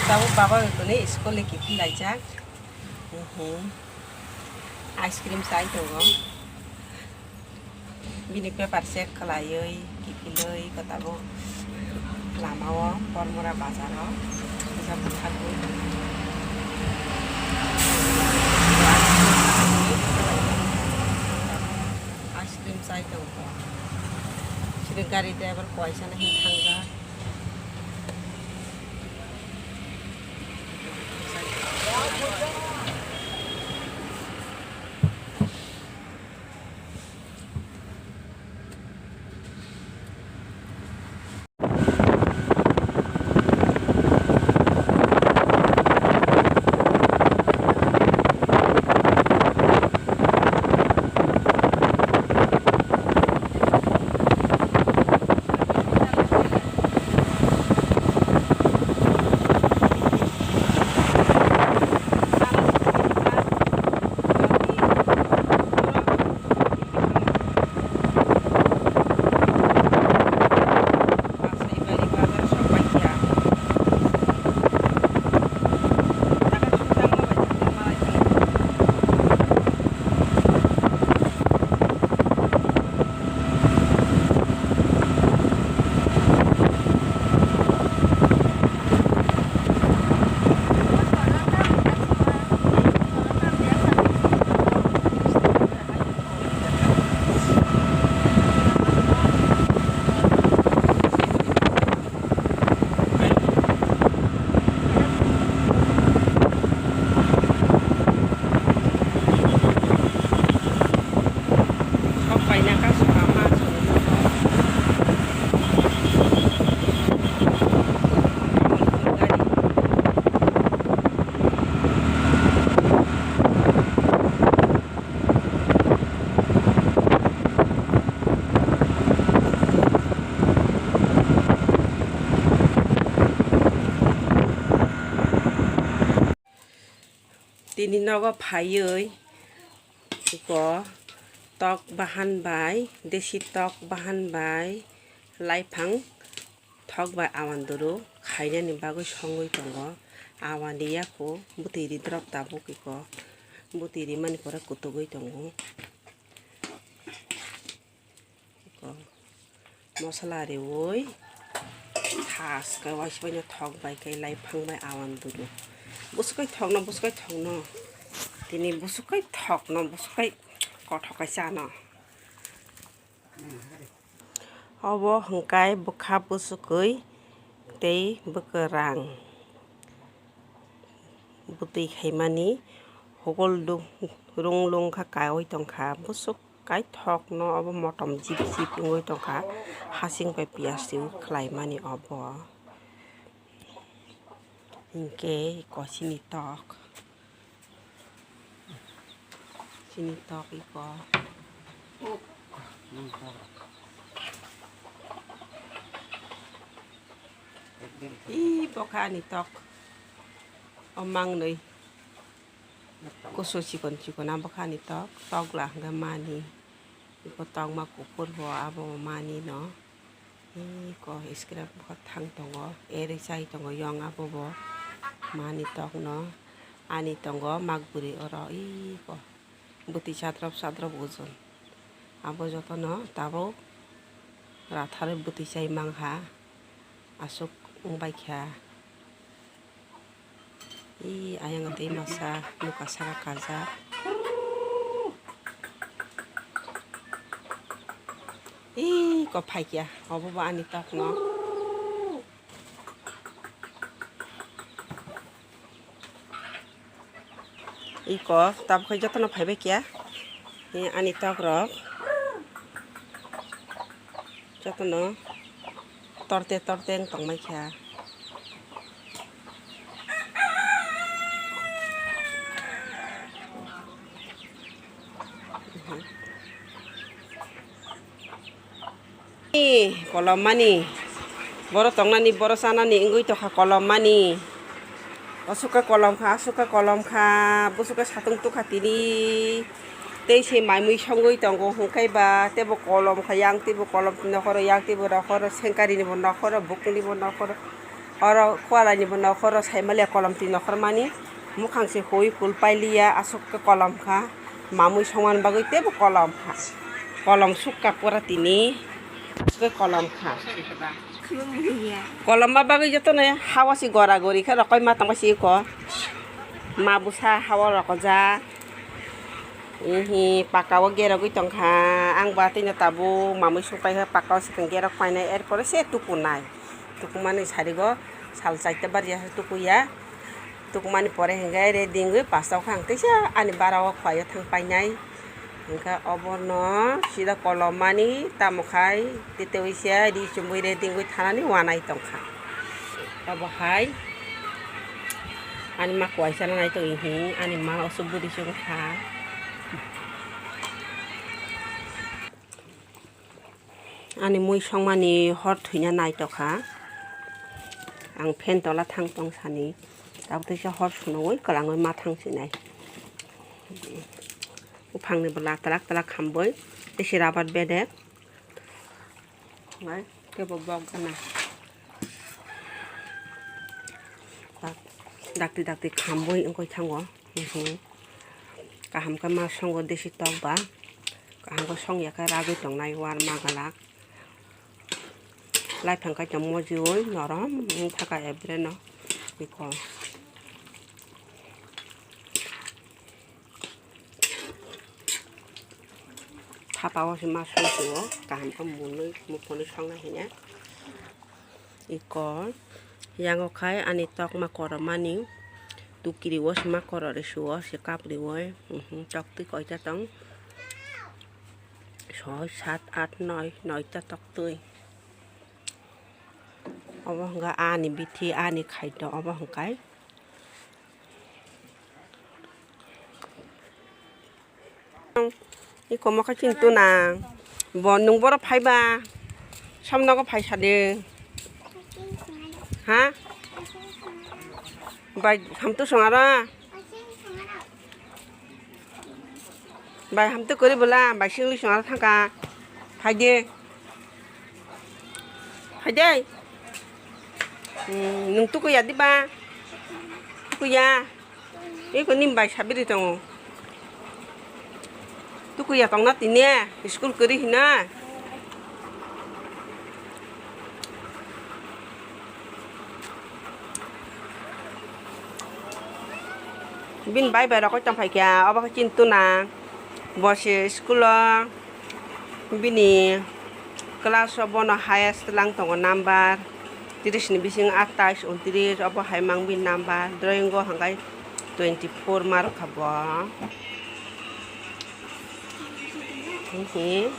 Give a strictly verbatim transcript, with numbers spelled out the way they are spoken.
Tabuk baba tini school ni kiphil laijak. Mhm. Ice cream chai tongo. Bini paper check khlaiwi, kiphilwi ko tabuk lama o Bormura bazar o. Kisa bwthagwi. Ice cream chai tongo. Sini gari driver kaisa no hin thangjak. Tini nogo phaiwi iko tok bahan bai, desi tok bahan bai, laiphang thok bai awan duru khainani bagwi songwi tongo. Awan riya kho, bwtwi ridrop tabuk iko, bwtwi rimani pore kutugwi tongo. Iko mosla riwi thas khe waisa bai no thok bai khe laiphang bai awan duru. Bwswk kai thokno, bwswk kai thokno. Tini bwswk kai thokno, bwswk kai kothok kai chano. Obo hwnkhe bwkha bwswkwi tei bwkwrang bwtwi khaimani hogol rung lung kha kaiwi tongkha. Bwswk kaithokno obo motom jip jip wngwi tongkha, hasing bai piyaj twi khlaimani obo. Hinkhe iko chini tok. Chini tok iko. Ih, bokha ani tok. O mangnwi. Kusu chikon chikon, abo kha ani tok. Tok la hwnkhe mani. Iko tokma kuphur bo, abo mani no. Iko scrap bo thang tongo, erwi chai tongo yong abo bo. Mani tok no ani tongo mak bwrwi oro iko bwtwi chatrop chatrop ojon. Abo jotono tabuk ratharwi bwtwi chai mankha, aswk wngbaikha. Ih, ayang tei masa, nuka saka kajak. Ih, ko phai kya, obo bo ani tok no. Iko, tabuk khe jotono phaibai kya. Ih, ani tok rok. Jotono torte torte wng tongmai kha. Kolom mani, boro tongnani, boro chanani wngwi tongkha kolom mani. Aswk khe kolom kha, aswk khe kolom kha, bwswk khe satung tukha tini. Tei se mai mui songwi tongo hwnkhe ba teibo kolom kha, yang teibo kolom nokhoro, yang teibo nokhoro, sengkari nibo nokhoro, bukung nibo nokhoro. Oro kualaini bo nokhoro saimaliya kolom twi nokhormani mukhang se hui kul pailiya aswk khe kolom kha. Mamui songmani bagwi teibo kolom kha. Kolom sukha pura tini aswk khe kolom kha. Kolomma bagwi jotono hawa se gora gori khe rokoi ma tongma se iko. Ma bwsa hawa rokojak. Ihi paka o gerogwi tongkha. Ang ba tino tabuk mamui songpai khe paka o swkang gerok painai, er pore se tukunai. Tukumani sarigo sal chaita barja se tukuya. Tukumani pore hwnkhe ready wngwi pasta o khe ang teisa ani bara o khwlai o thang painai. Hwnkhe obono sida kolomani tamo khai tete uisa ri chumui ready wngwi thanani wanai tongkha. Obo hai ani ma kuaisa na nai tongwi hi ani ma oso bwrwi chukha. Ani mui songmani hor thwina naitokha. Ang fan tola thang tong sani. Tabuk teisa hor sunungwi kwlangwi ma thang sinai. Buphangni bwla twlak twlak khambwi tei se rubber bedek. Bai, teibo bok gana. Dak-, dakti dakti khambwi wngwi thango. Mhm. Kaham khe ma songo desi tok ba. Kaham khe song ya khe ragwi tongnai war ma galak. Lai phang khe tong mojiui norom wng thaka ebre no bikol. Thapa o se ma song suo kaham khe munui mukhunui songnai hine. Iko yango khai ani tok ma koromani tukiri o se ma korori suo se kapriui, mhm, tok twi koita tong soi sat at noi noita tok twi. Obo hwnkha ani bithi ani khaito obo hwnkhe. Iko mokhe chini tuna. Bo nwng boro phaiba. Samnogo phaisa de. Ha? Bai hamtu songara. Bai hamtu kori bola, bai singli songara thangka. Phaide. Phaide. Hmm, nwng tukuya diba? Tukuya. Eko nim bai sabiri tongo. Tukuya tongna tine, school kori hina. Bini bai bai rokoi tongphai kha, obo khe chini tuna. Bo se school o bini class o bono highest lang tongo number. Tris ni bising atais untris obo hai mang bini number. Drawing o hwnkhe twenty four mark kha bo. Hihi.